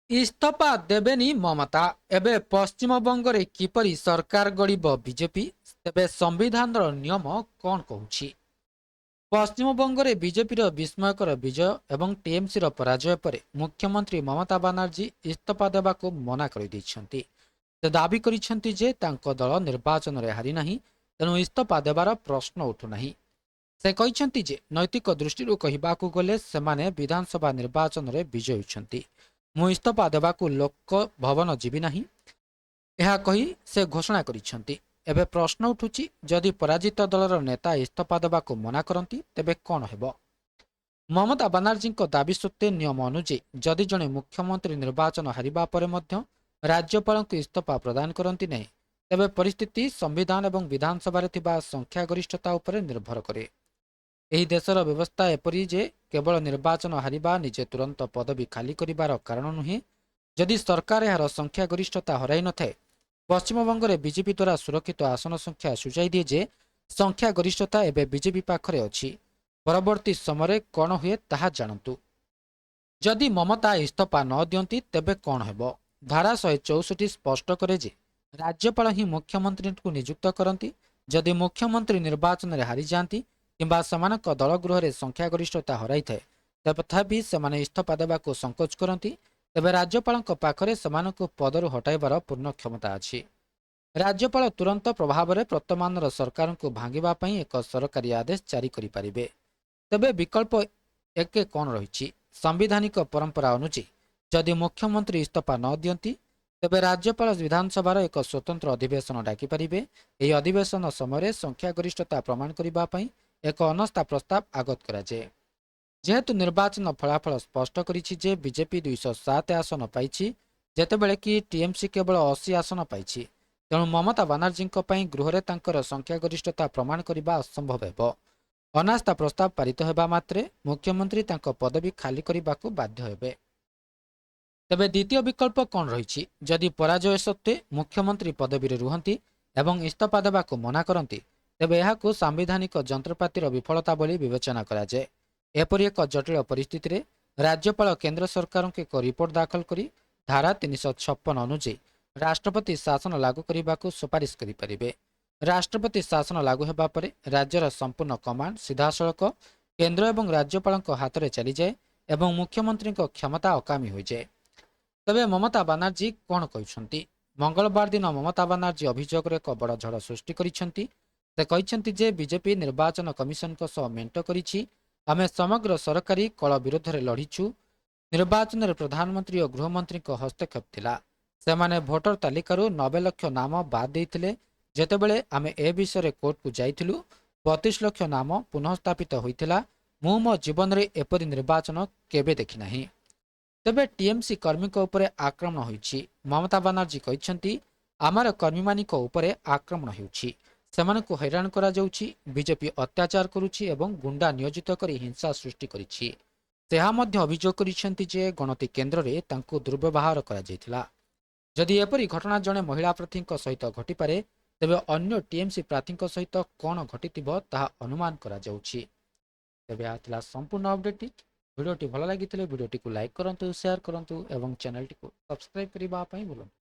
ଇସ୍ତଫା ଦେବେନି ମମତା। ଏବେ ପଶ୍ଚିମବଙ୍ଗରେ କିପରି ସରକାର ଗଢ଼ିବ ବିଜେପି? ତେବେ ସମ୍ବିଧାନର ନିୟମ କ'ଣ କହୁଛି? ପଶ୍ଚିମବଙ୍ଗରେ ବିଜେପିର ବିସ୍ମୟକର ବିଜୟ ଏବଂ ଟିଏମସିର ପରାଜୟ ପରେ ମୁଖ୍ୟମନ୍ତ୍ରୀ ମମତା ବାନାର୍ଜୀ ଇସ୍ତଫା ଦେବାକୁ ମନା କରିଦେଇଛନ୍ତି। ସେ ଦାବି କରିଛନ୍ତି ଯେ ତାଙ୍କ ଦଳ ନିର୍ବାଚନରେ ହାରିନାହିଁ, ତେଣୁ ଇସ୍ତଫା ଦେବାର ପ୍ରଶ୍ନ ଉଠୁନାହିଁ। ସେ କହିଛନ୍ତି ଯେ ନୈତିକ ଦୃଷ୍ଟିରୁ କହିବାକୁ ଗଲେ ସେମାନେ ବିଧାନସଭା ନିର୍ବାଚନରେ ବିଜୟୀ ହୋଇଛନ୍ତି। ମୁଁ ଇସ୍ତଫା ଦେବାକୁ ଲୋକ ଭବନ ଯିବି ନାହିଁ, ଏହା କହି ସେ ଘୋଷଣା କରିଛନ୍ତି। ଏବେ ପ୍ରଶ୍ନ ଉଠୁଛି, ଯଦି ପରାଜିତ ଦଳର ନେତା ଇସ୍ତଫା ଦେବାକୁ ମନା କରନ୍ତି, ତେବେ କ'ଣ ହେବ? ମମତା ବାନାର୍ଜୀଙ୍କ ଦାବି ସତ୍ତ୍ୱେ ନିୟମ ଅନୁଯାୟୀ ଯଦି ଜଣେ ମୁଖ୍ୟମନ୍ତ୍ରୀ ନିର୍ବାଚନ ହାରିବା ପରେ ମଧ୍ୟ ରାଜ୍ୟପାଳଙ୍କୁ ଇସ୍ତଫା ପ୍ରଦାନ କରନ୍ତି ନାହିଁ, ତେବେ ପରିସ୍ଥିତି ସମ୍ବିଧାନ ଏବଂ ବିଧାନସଭାରେ ଥିବା ସଂଖ୍ୟାଗରିଷ୍ଠତା ଉପରେ ନିର୍ଭର କରେ। ଏହି ଦେଶର ବ୍ୟବସ୍ଥା ଏପରି ଯେ କେବଳ ନିର୍ବାଚନ ହାରିବା ନିଜେ ତୁରନ୍ତ ପଦବୀ ଖାଲି କରିବାର କାରଣ ନୁହେଁ, ଯଦି ସରକାର ଏହାର ସଂଖ୍ୟାଗରିଷ୍ଠତା ହରାଇ ନଥାଏ। ପଶ୍ଚିମବଙ୍ଗରେ ବିଜେପି ଦ୍ୱାରା ସୁରକ୍ଷିତ ଆସନ ସଂଖ୍ୟା ସୂଚାଇ ଦିଏ ଯେ ସଂଖ୍ୟାଗରିଷ୍ଠତା ଏବେ ବିଜେପି ପାଖରେ ଅଛି। ପରବର୍ତ୍ତୀ ସମୟରେ କ'ଣ ହୁଏ ତାହା ଜାଣନ୍ତୁ। ଯଦି ମମତା ଇସ୍ତଫା ନ ଦିଅନ୍ତି, ତେବେ କ'ଣ ହେବ? ଧାରା 164 ସ୍ପଷ୍ଟ କରେ ଯେ ରାଜ୍ୟପାଳ ହିଁ ମୁଖ୍ୟମନ୍ତ୍ରୀଙ୍କୁ ନିଯୁକ୍ତ କରନ୍ତି। ଯଦି ମୁଖ୍ୟମନ୍ତ୍ରୀ ନିର୍ବାଚନରେ ହାରିଯାଆନ୍ତି କିମ୍ବା ସେମାନଙ୍କ ଦଳ ଗୃହରେ ସଂଖ୍ୟାଗରିଷ୍ଠତା ହରାଇଥାଏ, ତଥାପି ସେମାନେ ଇସ୍ତଫା ଦେବାକୁ ସଂକୋଚ କରନ୍ତି, ତେବେ ରାଜ୍ୟପାଳଙ୍କ ପାଖରେ ସେମାନଙ୍କୁ ପଦରୁ ହଟାଇବାର ପୂର୍ଣ୍ଣ କ୍ଷମତା ଅଛି। ରାଜ୍ୟପାଳ ତୁରନ୍ତ ପ୍ରଭାବରେ ବର୍ତ୍ତମାନର ସରକାରଙ୍କୁ ଭାଙ୍ଗିବା ପାଇଁ ଏକ ସରକାରୀ ଆଦେଶ ଜାରି କରିପାରିବେ। ତେବେ ବିକଳ୍ପ ଏକ କ'ଣ ରହିଛି? ସାମ୍ବିଧାନିକ ପରମ୍ପରା ଅନୁଯାୟୀ ଯଦି ମୁଖ୍ୟମନ୍ତ୍ରୀ ଇସ୍ତଫା ନ ଦିଅନ୍ତି, ତେବେ ରାଜ୍ୟପାଳ ବିଧାନସଭାର ଏକ ସ୍ୱତନ୍ତ୍ର ଅଧିବେଶନ ଡାକିପାରିବେ। ଏହି ଅଧିବେଶନ ସମୟରେ ସଂଖ୍ୟାଗରିଷ୍ଠତା ପ୍ରମାଣ କରିବା ପାଇଁ ଏକ ଅନାସ୍ଥା ପ୍ରସ୍ତାବ ଆଗତ କରାଯାଏ। ଯେହେତୁ ନିର୍ବାଚନ ଫଳାଫଳ ସ୍ପଷ୍ଟ କରିଛି ଯେ ବିଜେପି 207 ଆସନ ପାଇଛି, ଯେତେବେଳେ କି ଟିଏମସି କେବଳ 80 ଆସନ ପାଇଛି, ତେଣୁ ମମତା ବାନାର୍ଜୀଙ୍କ ପାଇଁ ଗୃହରେ ତାଙ୍କର ସଂଖ୍ୟାଗରିଷ୍ଠତା ପ୍ରମାଣ କରିବା ଅସମ୍ଭବ ହେବ। ଅନାସ୍ଥା ପ୍ରସ୍ତାବ ପାରିତ ହେବା ମାତ୍ରେ ମୁଖ୍ୟମନ୍ତ୍ରୀ ତାଙ୍କ ପଦବୀ ଖାଲି କରିବାକୁ ବାଧ୍ୟ ହେବେ। ତେବେ ଦ୍ୱିତୀୟ ବିକଳ୍ପ କ'ଣ ରହିଛି? ଯଦି ପରାଜୟ ସତ୍ତ୍ୱେ ମୁଖ୍ୟମନ୍ତ୍ରୀ ପଦବୀରେ ରୁହନ୍ତି ଏବଂ ଇସ୍ତଫା ଦେବାକୁ ମନା କରନ୍ତି, ତେବେ ଏହାକୁ ସାମ୍ବିଧାନିକ ଯନ୍ତ୍ରପାତିର ବିଫଳତା ବୋଲି ବିବେଚନା କରାଯାଏ। ଏପରି ଏକ ଜଟିଳ ପରିସ୍ଥିତିରେ ରାଜ୍ୟପାଳ କେନ୍ଦ୍ର ସରକାରଙ୍କୁ ଏକ ରିପୋର୍ଟ ଦାଖଲ କରି ଧାରା 356 ଅନୁଯାୟୀ ରାଷ୍ଟ୍ରପତି ଶାସନ ଲାଗୁ କରିବାକୁ ସୁପାରିଶ କରିପାରିବେ। ରାଷ୍ଟ୍ରପତି ଶାସନ ଲାଗୁ ହେବା ପରେ ରାଜ୍ୟର ସମ୍ପୂର୍ଣ୍ଣ କମାଣ୍ଡ ସିଧାସଳଖ କେନ୍ଦ୍ର ଏବଂ ରାଜ୍ୟପାଳଙ୍କ ହାତରେ ଚାଲିଯାଏ ଏବଂ ମୁଖ୍ୟମନ୍ତ୍ରୀଙ୍କ କ୍ଷମତା ଅକାମୀ ହୋଇଯାଏ। ତେବେ ମମତା ବାନାର୍ଜୀ କ'ଣ କହିଛନ୍ତି? ମଙ୍ଗଳବାର ଦିନ ମମତା ବାନାର୍ଜୀ ଅଭିଯୋଗରେ ଏକ ବଡ଼ ଝଡ଼ ସୃଷ୍ଟି କରିଛନ୍ତି। ସେ କହିଛନ୍ତି ଯେ ବିଜେପି ନିର୍ବାଚନ କମିଶନଙ୍କ ସହ ମେଣ୍ଟ କରିଛି। ଆମେ ସମଗ୍ର ସରକାରୀ କଳ ବିରୋଧରେ ଲଢ଼ିଛୁ। ନିର୍ବାଚନରେ ପ୍ରଧାନମନ୍ତ୍ରୀ ଓ ଗୃହମନ୍ତ୍ରୀଙ୍କ ହସ୍ତକ୍ଷେପ ଥିଲା। ସେମାନେ ଭୋଟର ତାଲିକାରୁ 90 ଲକ୍ଷ ନାମ ବାଦ୍ ଦେଇଥିଲେ। ଯେତେବେଳେ ଆମେ ଏ ବିଷୟରେ କୋର୍ଟକୁ ଯାଇଥିଲୁ, 32 ଲକ୍ଷ ନାମ ପୁନଃସ୍ଥାପିତ ହୋଇଥିଲା। ମୁଁ ମୋ ଜୀବନରେ ଏପରି ନିର୍ବାଚନ କେବେ ଦେଖିନାହିଁ। ତେବେ ଟିଏମସି କର୍ମୀଙ୍କ ଉପରେ ଆକ୍ରମଣ ହୋଇଛି। ମମତା ବାନାର୍ଜୀ କହିଛନ୍ତି, ଆମର କର୍ମୀମାନଙ୍କ ଉପରେ ଆକ୍ରମଣ ହେଉଛି। ସେମାନଙ୍କୁ ହଇରାଣ କରାଯାଉଛି। ବିଜେପି ଅତ୍ୟାଚାର କରୁଛି ଏବଂ ଗୁଣ୍ଡା ନିୟୋଜିତ କରି ହିଂସା ସୃଷ୍ଟି କରିଛି। ସେ ଏହା ମଧ୍ୟ ଅଭିଯୋଗ କରିଛନ୍ତି ଯେ ଗଣତି କେନ୍ଦ୍ରରେ ତାଙ୍କୁ ଦୁର୍ବ୍ୟବହାର କରାଯାଇଥିଲା। ଯଦି ଏପରି ଘଟଣା ଜଣେ ମହିଳା ପ୍ରାର୍ଥୀଙ୍କ ସହିତ ଘଟିପାରେ, ତେବେ ଅନ୍ୟ ଟିଏମସି ପ୍ରାର୍ଥୀଙ୍କ ସହିତ କ'ଣ ଘଟିଥିବ ତାହା ଅନୁମାନ କରାଯାଉଛି। ତେବେ ଏହା ଥିଲା ସମ୍ପୂର୍ଣ୍ଣ ଅପଡେଟଟି। ଭିଡ଼ିଓଟି ଭଲ ଲାଗିଥିଲେ ଭିଡ଼ିଓଟିକୁ ଲାଇକ୍ କରନ୍ତୁ, ସେୟାର କରନ୍ତୁ ଏବଂ ଚ୍ୟାନେଲଟିକୁ ସବସ୍କ୍ରାଇବ୍ କରିବା ପାଇଁ ଭୁଲନ୍ତୁ